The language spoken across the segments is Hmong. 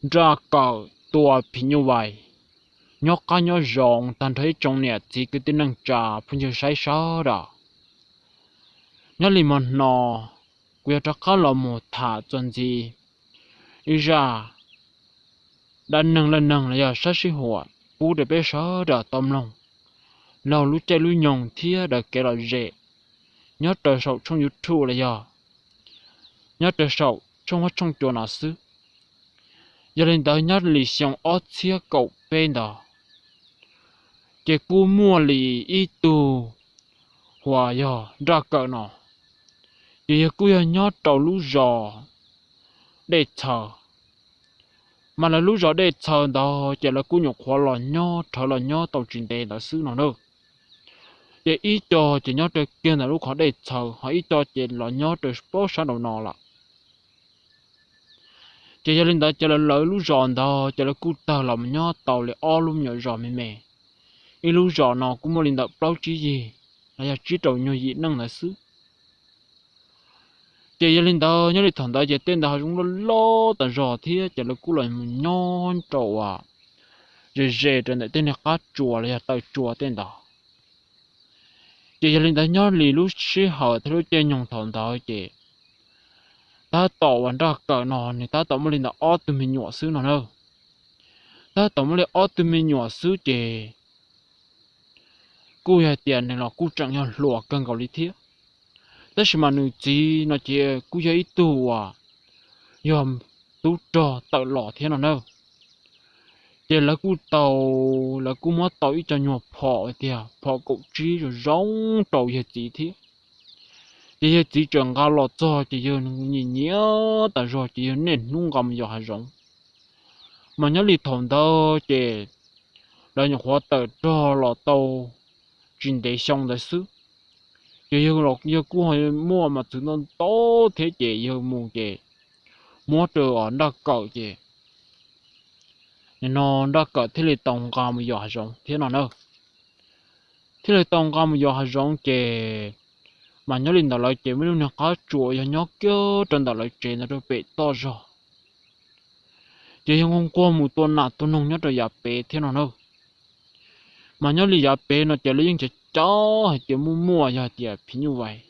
Nraj Kawm tua phim nyuj vais. Nyob qab nyob zoo tag nrho ib tsoom niam txiv kwv tij neej tsa phooj ywg saib sawv daws. Nyob li mo no, kuv yog rov qab los mus tham txuas ntxiv ib zaj dab neeg laj neeg los yog sab sib huam pub rau peb sawv daws tau mloog laug lub caij lub nyoog thiab daws kev lom zem nyob rau saum tshooj YouTube los yog nyob rau saum tshooj huab tshooj cua no xwb. Yog li ntawd nyob li xyoo ob txhiab kaum peb ntawd, ces kuj muaj li ib tug uas yog Nraj Kawm no, ces yog kuj yog nyob rau lub zos Dej Txhaws. Mas lawv lub zos Dej Txhaws ntawd ces lawv kuj nyuam qhuav los nyob rhawv los nyob tau tsis ntev ntawd xwb no na. Ces ib co ces nyob rau kiag ntawm lub qhov Dej Txhaws, ho ib co ces los nyob rau pab sab nraum no lawm. Ces yog li ntawd ces lawv lub zos ntawd ces lawv kuj tawg los mus nyob tau li ob lub me nyuam zos me me. Ib lub zos no kuj muaj li ntawm plaub tsib yig los yog tsib rau nyuag yim neej ntawd xwb. Ces yog li ntawd nyob li thaum ntawd ces tej ntawd hav zoov loj loj tas zog thiab ces lawv kuj los mus nyob rau uas ze ze rau ntawm tej niag qab tsua los yog taw tsua tej ntawd. Ces yog li ntawd nyob li lub sij hawm thiab lub caij nyoog thaum ntawd ces tab tom uas Nraj Kawm no nws tab tom muaj li ntawm ob tug me nyuam xwb no na. Tab tom muaj li ob tug me nyuam xwb ces kuj yog hais tias nws los kuj tseem yog hluas kawg nkaus li thiab. Tab sis mas nws txiv no ces kuj yog ib tug uas yog tub rog tawm los thiab no na. Ces lawv kuj tau, lawv kuj muab tau ib co nyuag phom tias phom kaum tsib zoo zoo rau yawg txiv thiab. Ces yawg txiv txawm nqa los txog ces yawg nyiam nyiam tas zog ces yawg niaj hnub nqa mus yos hav zoov. Mas nyob li thaum ntawd ces lawv nyuam qhuav tawm rog los tau tsis ntev xyoo ntawd xwb. Ces yawg kuj muaj mas txwv ntau ntau thiab ces yawg mus ces muab rau Nraj Kawm ces nim no Nraj Kawm thiaj li tau nqa mus yos hav zoov thiab no na. Thiaj li tau nqa mus yos hav zoov ces mas nyob li ntawd lawv ces muaj lub niag qab tsua yog nyob kiag rau ntawm lawv tsev ntawd rau pem toj zog. Ces yawg nquag nquag mus tua nas tua noog nyob rau yav pem thiab no na. Mas nyob li yav pem no ces lawv yeej cov cov hais tias muaj muaj yog hais tias phim nyuj vais,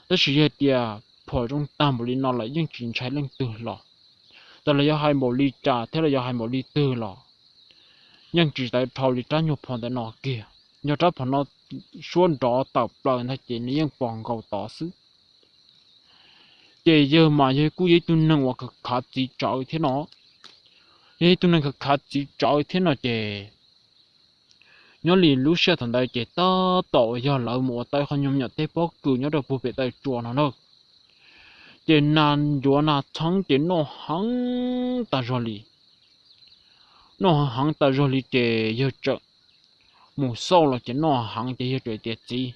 tab sis yog tias phom zoo tag npaum li no lawm yeej tsis ntshai leej twg los, tas los yog hais npaum li cas thiab los yog hais npaum li twg los yeej tsis tawv dhau li rab nyuag phom ntawm no kiag. Yog rab phom no suab nrov tawm plaws ntag ces nws yeej pom nkaus tod xwb. Ces yawg mas yawg kuj yog ib tug neeg uas khav txiv tsawv thiab no. Yog ib tug neeg khav txiv tsawv thiab no ces nyob li lub sij hawm thaum ntawd ces tab tom uas yog lawv mus ua tau qhov nyuag me nyuam teb pob kws nyob rau puag pem taw tsua no na. Ces nas ncuav nas txheeb ces noj heev tas zog li. Noj heev heev tas zog li ces yawg txawm mus xauj los ces noj heev ces yawg txawm tias, Txiv,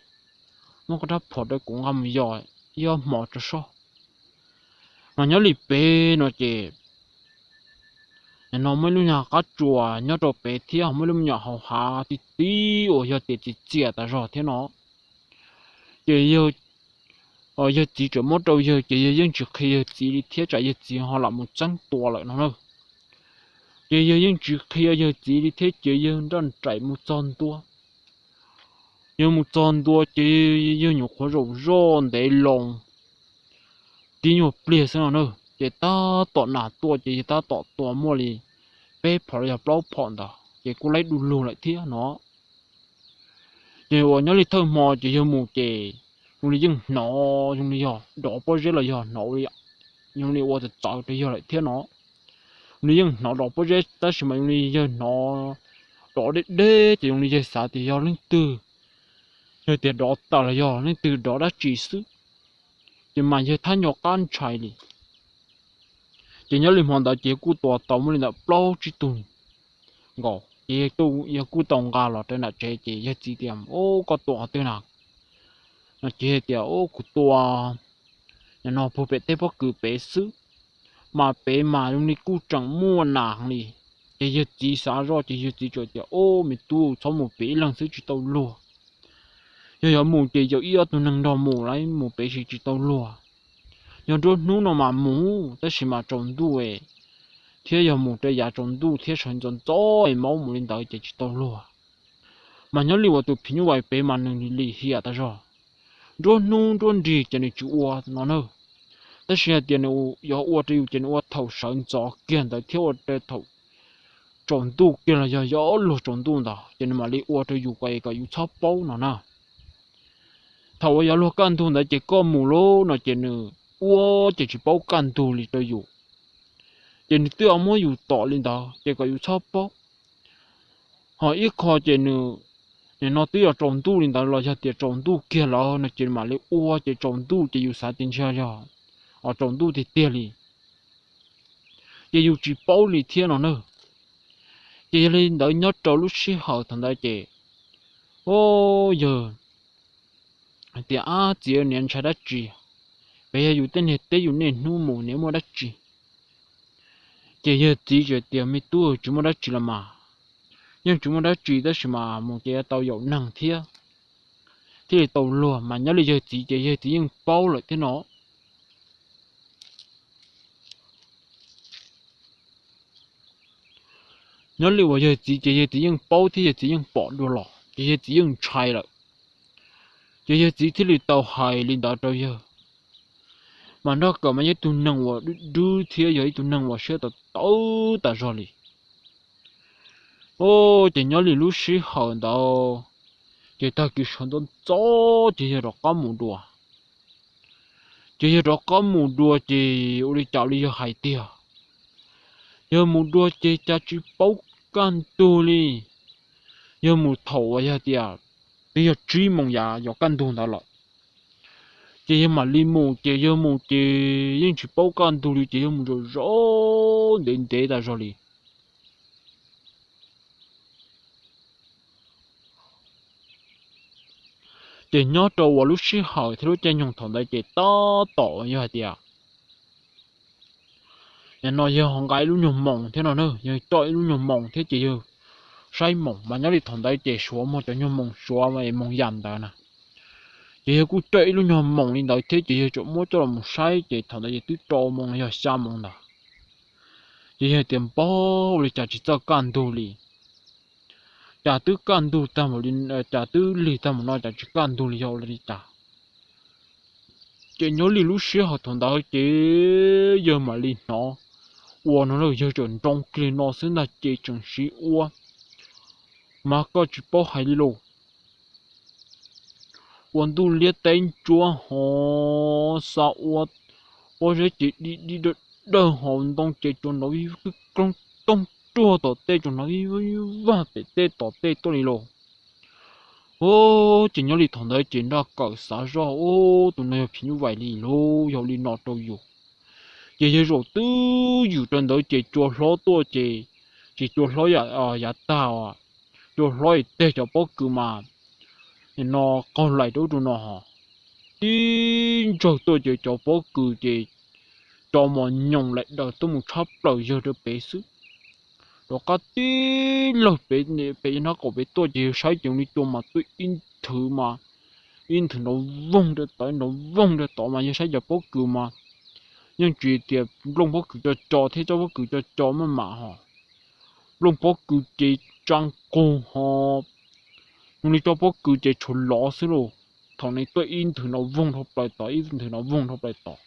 muab koj rab phom rau kuv nqa mus yos ib ob hmo tso soj. Mas nyob li pem no ces nim no muaj ib lub nyuag qab tsua nyob rau pem thiab ho muaj ib lub me nyuam hauv hav ti ti uas yog tias txias txias tas zog thiab no. Ces yawg txiv txawm muab rau yawg ces yawg yeej tsis qhia yawg txiv li thiab tsam yawg txiv ho lam mus txeeb tua lawm no na. Ces yawg yeej tsis qhia yawg txiv li thiab ces yawg nraj nraim mus txog ntua. Yawg mus txog ntua ces yawg nyuam qhuav zaum zoj ntev loo tib nyuag pliag xwb no na, ces tab tom nas tuaj ces yawg tab tom tua muaj li peb phom los yog plaub phom ntawd ces kuj laib du lug lawm thiab no. Ces uas nyob li thawj hmo ces yawg mus ces zoo li yeej hnov zoo li yog dov pob zeb los yog hnov zoo li ua txawv txawv rau yawg lawm thiab no. Zoo li yeej hnov dov pob zeb tab sis mas zoo li yawg hnov dov deb deb ces zoo li yawg xav tias yog leej twg, yog tias dov tawm los yog leej twg dov dab tsi xwb. Ces mas yawg thab nco qab ntshai li. Ces nyob li hmo ntawd ces kuj tua tau muaj li ntawm plaub tsib tug nkaus ces yawg kuj tau nqa los rau nram tsev ces yawg txiv tias, Ub, koj tua qhov twg na? No ces tias, Ub, kuv tua nim no puag pem tej pob kws pem xwb, mas pem mas zoo li kuj tseem muaj nas heev li. Ces yawg txiv xav zoj ces yawg txiv txawm tias, Ub, me tub, txhob mus pem ib leeg xwb tsis tau luag. Yog yuav mus ces yog ib ob tug neeg nrog mus lawm, mus pem sis tsis tau luag. Yog nruab hnub no mas mus, tab sis mas tsaus ntuj, thiab yog mus rau yav tsaus ntuj thiab sawv ntxov ntxov es maub mus li ntawd ces tsis tau luag. Mas nyob li uas tus phim nyuj vais pem mas nws lim hiam tas zog, nruab hnub nruab nrig ces nws tsis ua no na. Tab sis hais tias nws yuav ua rau yus ces nws ua thaum sawv ntxov kiag ntawd thiab ua rau thaum tsaus ntuj kiag los yog yuav luag tsaus ntuj ntawd ces nws mam li ua rau yus kom, kom yus txhob paub no na. Thaum uas yuav luag kaj ntug ntawd ces koj mus lawm no ces nws ua ces tsis paub kaj ntug li rau yus, ces nws twb muab yus tom li ntawd ces kom yus txhob paub. Ho ib qho ces nws, nim no twb yog tsaus ntuj li ntawd los yog tias tsaus ntuj kiag lawm no ces mam li ua ces tsaus ntuj ces yus xav tias ntshe yog tsaus ntuj tiag tiag li, ces yus tsis paub li thiab no na. Ces yog li ntawd nyob rau lub sij hawm thaum ntawd ces, o, yawg tias, Ab txiv, niam ntshai dab tsi? Peb yog yus tej niag teb yus niaj hnub mus, niam muaj dab tsi? Ces yawg txiv teb tias, Me tub, tsis muaj dab tsi los mas. Yeej tsis muaj dab tsi tab sis mas mus ces yuav tau yaum neeg thiab, thiaj li tau luag. Mas nyob li yawg txiv ces yawg txiv yeej paub lawm thiab no. Nyob li uas yawg txiv ces yawg txiv yeej paub thiab yawg txiv yeej pom dua los ces yawg txiv yeej ntshai lawm. Ces yawg txiv thiaj li tau hais li ntawd rau yawg. Mas Nraj Kawm mas yog ib tug neeg uas dub dub thiab yog ib tug neeg uas siab tawv tawv tas zog li. O, ces nyob li lub sij hawm ntawd ces tag kis sawv ntxov ntxov ces yawg rov qab mus dua. Ces yawg rov qab mus dua ces ua li cas li yawg hais tiag, yawg mus dua ces cas tsis paub kaj ntug li. Yawg mus thaum uas yog tias twb yog tsib moos yav yog kaj ntug ntawd lawm, ces yawg mam li mus, ces yawg mus ces yeej tsis paub kaj ntug li ces yawg mus zam zam ntev ntev tas zog li. Ces nyob rau uas lub sij hawm thiab lub caij nyoog thaum ntawd ces tab tom uas yog hais tias, no yawg ho nqa ib lub nyuag moos thiab no na, yawg coj ib lub nyuag moos thiab ces yawg saib moos mas nyob li thaum ntawd ces Suav muag cov nyuag moos Suav moos yam ntawd na. Ces yawg kuj coj ib lub nyuag moos li ntawd thiab ces yawg tseem muab coj los saib ces thaum ntawd yawg twb rau moos los yog xya moos ntawd. Ces yawg tias, Npawg, ua li cas tsis txawj kaj ntug li, cas twb kaj ntug tag, cas twb lig tag mus no cas tsis kaj ntug li, yog ua li cas? Ces nyob li lub sij hawm thaum ntawd ces yawg mam li hnov ua no na, yawg tseem nroo kiag no xwb ntag ces tseem siv ua, mas koj tsis paub hais li los. Ua ntuj liab teb ntsuab ho xa ua pob zeb ces di di dawg dawg ho ntoo ces tsuas nrov vij vag toog ruag tom tej, tsuas nrov vij vag pem tej tom tej tuaj li los. Ces nyob li thaum ntawd ces Nraj Kawm xav zoj, Ub, tus no yog phim nyuj vais li los yog li no rau yus. Ces yawg zaum twb ywm rau ntawd ces cua hlob tuaj ces, ces cua hlob yav tag, cua hlob teg cov pob kws mas no qaug lais rau ub rau no ho, tib ntsawg tuaj ces cov pob kws ces tso mos nyoos laim daws tuaj mus tshab plaws yawg rau pem xwb. Rov qab tib lawg pem, pem Nraj Kawm pem tuaj ces yawg saib ces li cua mas tuaj ib nthwv mas, ib nthwv nrov voog rau tod, nrov voog rau tod mas yawg saib cov pob kws mas yeej tsis tias nplooj pob kws co co thiab tsob pob kws co co maj mam ho, nplooj pob kws ces tsa nqug ho, zoo li tsob pob kws ces tshuav lov xwb lauj. Thaum nws tuaj ib nthwv nrov voog dhau plaws tod, ib nthwv nrov voog dhau plaws tod.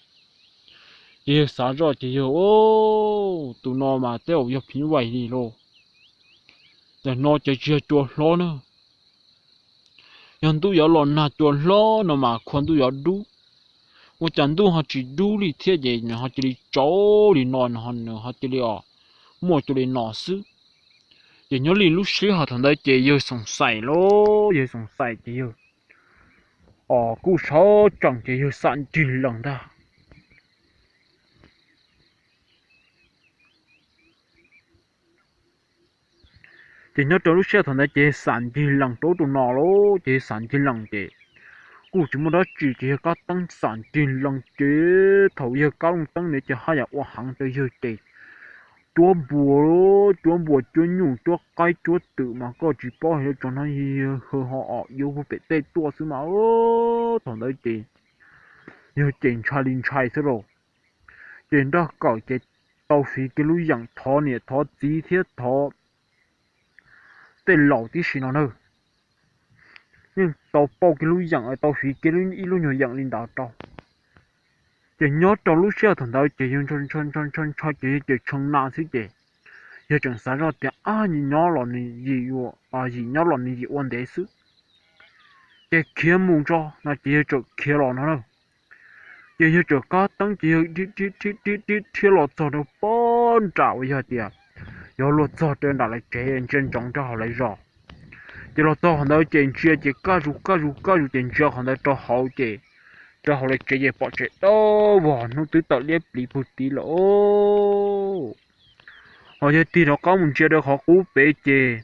Ces yawg xav zoj ces yawg, Ub, tus no mas tej zaum yog phim nyuj vais li lauj. Tam no ces tsis yog cua hlob na, yog ntuj yuav los nag cua hlob no mas khua ntuj yuav dub. Ua cas ntuj ho tsis dub li thiab ces nws ho cia li tsaus li no, nws ho cia li muaj cua li no xwb. Ces nyob li lub sij hawm thaum ntawd ces yawg xoom xaim lauj, yawg xoom xaim ces yawg kuj sawv tsees ces yawg xam ncig lees ntag. Ces nyob rau lub sij hawm thaum ntawd ces xam ncig lees rau ub rau no lauj, ces xam ncig lees ces kuj tsis muaj dab tsi ces yawg kab teeb xam ncig lees ces thaum yawg kab looj teeb ntawd ces haj yam ua heev rau yawg ces cuab npua, cuab npua cuab nyuj cuab qaib cuab twm mas koj tsis paub hais li, tsob hnab hwj ho om yuav pem tej tuaj xwb mas. Thaum ntawd ces yawg ces ntshai li ntshai xwb lauj. Ces Nraj Kawm ces tau fiv kiag lub yeem thov niam thov txiv thiab thov tej laus tib si no na. Yeej tau pauj kiag lub yeem, tau fiv kiag ib lub nyuag yeem li ntawd rau. Ces nyob rau lub sij hawm thaum ntawd ces yawg ntsho ntsho ces yawg tseem tshee na xwb ces yawg tseem xav zoj tias, ab, nyob los nws yim, yim nyob los nws yim ua ntev xwb, ces khiav mus tso no ces yawg txawm khiav los no na. Ces yawg txawm kab teeb ces yawg dhia dhia dhia dhia los txog rau pem nram uas yog tias yuav luag txog rau nram lawv tsev ntsia ntsoov rau hauv lawv zos. Ces los txog qhov ntawd ces ntsia ces kaj zus kaj zus kaj zus ces ntsia qhov ntawd rau hauv ces, rau hauv lawv tsev ces pom tsev dawb vog, hnub twb tawm liab pliv pug tiv lawm. Hos yawg tig rov qab mus ntsia rau qhov qub pem ces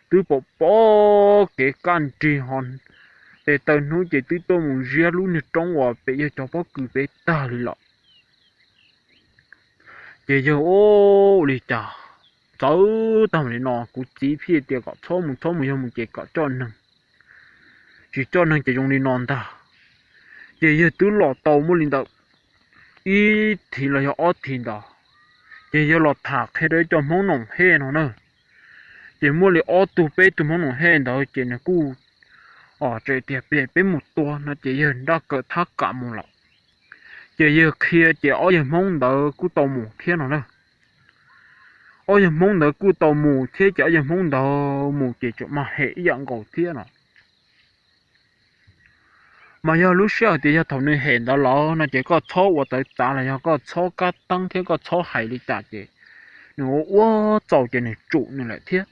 twb pom pom kev kaj nrig hos tes taw hnub ces twb tuaj mus ziab lub niag roob uas pem yawg cov pob kws pem tag li lawm. Ces yawg, ua li cas txawv tag li no, kuv txiv thiaj tias kom txhob mus, txhob mus, yog mus ces kom coj neeg, tsis coj neeg ces zoo li no ntag. Ces yawg twb los tau muaj li ntawd ib thiv los yog ob thiv ntawd, ces yawg los tham qhia rau ib co Hmoob Noom Hej no na. Ces muaj li ob tug peb tug Hmoob Noom Hej ntawd ces nws kuj, o, tseem tias peb mus tua no ces yawg nraj kawm thab kam mus lawm. Ces yawg qhia ces ob yawg Hmoob ntawd kuj tau mus thiab no na. Ob yawg Hmoob ntawd kuj tau mus thiab ces ob yawg Hmoob ntawd mus ces tseem mag hem ib yam nkaus thiab no. Mas yog lub sij hawm tias yog thaum nws hem ntawd lawm no ces koj txhob ua txawv txav los yog koj txhob kab teeb thiab koj txhob hais li cas ces nws ua ua txaus ces nws tsum nws lawm thiab.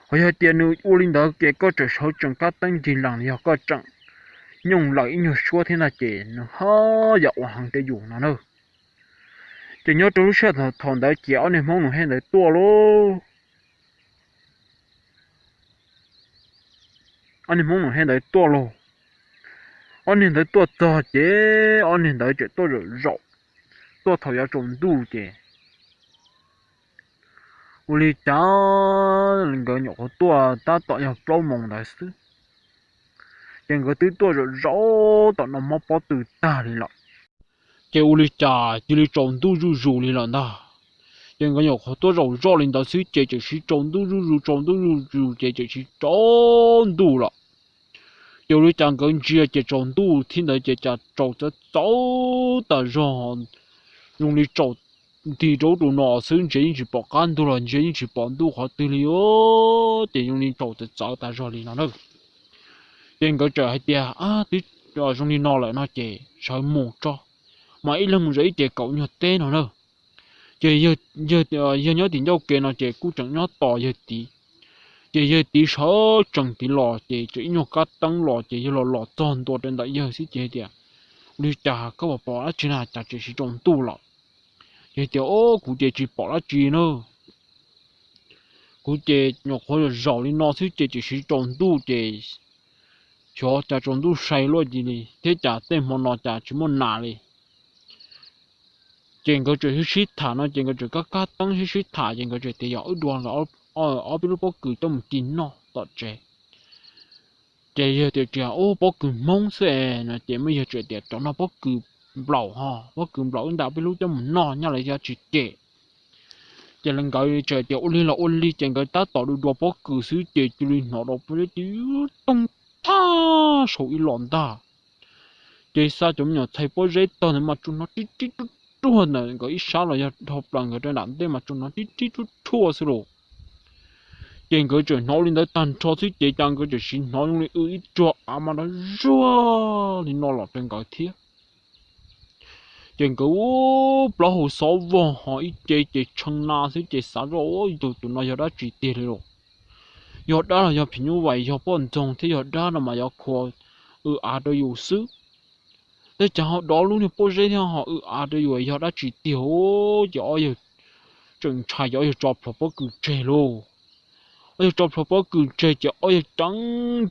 Hos yog tias nws ua li ntawd ces koj tseem sawv tsees kab teeb ncig lees los yog koj tseem nyooj lawm ib nyuag suab thiab ntag ces nws ho yam ua heev rau yus no na. Ces nyob rau lub sij hawm thaum ntawd ces ob niag Hmoob Noom Hej ntawd tuaj lauj. Ob niag Hmoob Noom Hej ntawd tuaj lauj. Ob niag ntawd tuaj txog ces ob niag ntawd tseem tuaj zaum zaum, tuaj thaum yuav tsaus ntuj ces ua li cas nkawd nyuam qhuav tuaj tab tom yog plaub moos ntawd xwb, ces nkawd twb tuaj zaum zaum tom no mob pob tw tag li lawm. Ces ua li cas cia li tsaus ntuj zuj zus li lawm ntag. Ces nkawd nyuam qhuav tuaj zaum zoj li ntawd xwb ces tseem siv tsaus ntuj zuj zus, tsaus ntuj zuj zus ces tseem siv tsaus ntuj lawm. Ces ua li cas nkawd ntsia ces tsaus ntuj thiab ntawd ces cas tsaus txawv txawv tas zog, zoo li tsaus nti rau ub rau no xwb, ntshe yeej tsis pom qab ntug los ntshe yeej tsis pom ntuj qhov twg li os, ces zoo li tsaus txawv txawv tas zog li no na. Ces nkawd txawm hais tias, ab, twb zoo li no lawm no ces sawv mus tso, mas ib leeg mus zov ib ce kaum nyuag teb no na. Ces yawg nyob tim ncauj kev no ces kuj tseem nyob tos yawg tid. Ces yawg tid sawv tsees tid los ces tseem ib nyuag kab teeb los ces yawg los los txog ntua rau ntawm yawg xwb ces hais tias, ua li cas koj pom pom dab tsi na cas tseem siv tsaus ntuj lawm? Ces tias, o, kuv ces tsis pom dab tsi na. Kuv ces nyuam qhuav zaum li no xwb ces tseem siv tsaus ntuj ces xyov cas tsaus ntuj sai luaj li thiab cas tej hmo no cas tsis muaj nas li. Ces nkawd tseem sib sib tham no ces nkawd tseem kab kab teeb sib sib tham ces nkawd tseem tias yog wb dua ob peb lub pob kws coj mus ci noj tom tsev. Ces yawg tias tsis yog ub pob kws Hmoob xwb es no ces muaj yawg tseem tias cov no pob kws nplaum ho, pob kws nplaum wb nta peb lub coj mus noj nyob lawv yuav tsis cem. Ces nkawd tseem tias ua li los ua li ces nkawd tab tom dua dua pob kws xwb ces cia li hnov rau pob zeb cia li toog thaj saum ib los ntag. Ces xa cov me nyuam txhais pob zeb tog ntawd mas tsuas hnov rib rib ruaj ruaj ntawm nkawd ib sab los yog dhau plaws nkawd rau nram ntej mas tsuas hnov rib rib ruaj ruaj xwb lauj. Ces nkawd tseem hnov li ntawd tag nrho xwb ces cas nkawd tseem siv hnov zoo li w ib tsuag av mas nrov zuag li no los rau nkawd thiab. Ces nkawd ua plaub hau xov vog ho ib ce ces tshee na xwb ces xav zoj ua ib tug tus no yog dab tsi tiag li lauj. Yog dab los yog phim nyuj vais, yog poj ntxoog thiab yog dab no mas yuav khua w av rau yus xwb. Tej cas ho dov lub niag pob zeb thiab ho w av rau yus yog dab tsi tiag. Ces ob yawg tseem ntshai ces ob yawg tso plhuav pob kws tseg lauj. Ob yawg tso plhuav pob kws tseg ces ob yawg ceev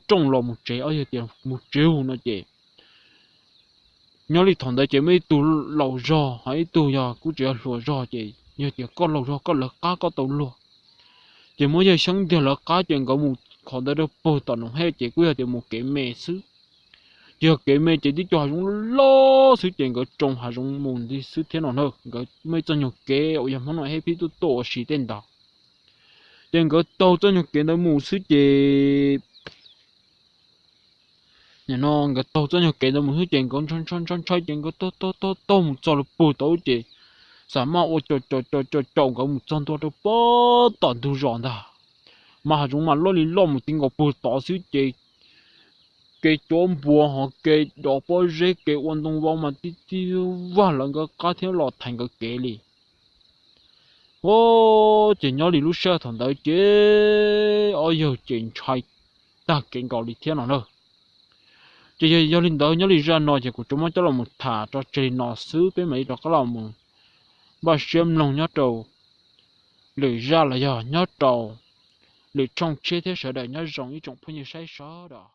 rooj los mus tsev, ob yawg tias mus tsev no ces nyob li thaum ntawd ces muaj ib tug laus zog ho ib tug yog kuj tsis yog hluas zog ces yawg tias koj laus zog koj lawv qab koj tau luag. Ces muab yawg xyeeb ntiag lawv qab ces nkawd mus qhov ntawd rau puag tom Noom Hej ces kuj yog tias mus kev me xwb. Ces yog kev me ces tib co hav zoov loj loj xwb ces nkawd tsoo hav zoov mus ntxiv xwb thiab no na. Nkawd muaj ib txoj nyuag kev uas yog Hmoob Noj Hej Phib tuaj tuaj ua si tej ntawd. Ces nkawd taug txoj nyuag kev ntawd mus xwb ces no nkawd taug txoj nyuag kev ntawd mus xwb ces nkawd ntshai ntshai ntshai ces nkawd taug taug taug mus txog lawm puag tod ces xam maj ua caum caum caum caum nkawd mus txog ntua rau puag tom ntug zos ntag. Mas hav zoov mas loj li loj mus ti nkaus puag tod xwb ces kev cuav npua hos kev dov pob zeb kev ua ntoo vau mas tib tib vag lawv nkawd qab thiab los thaiv nkawd kev li. Ces nyob li lub sij hawm thaum ntawd ces ob yawg ces ntshai tag kev nkaus li thiab no na. Ces yog li ntawd nyob li zaj no ces kuv tsuas muab coj los mus tham tso tseg li no xwb, peb mam li rov qab los mus npaj siab mloog nyob rau lwm zaj los yog nyob rau lwm tshooj tshiab thiab. Sawv daws nyob zoo ib tsoom phooj ywg saib sawv daws.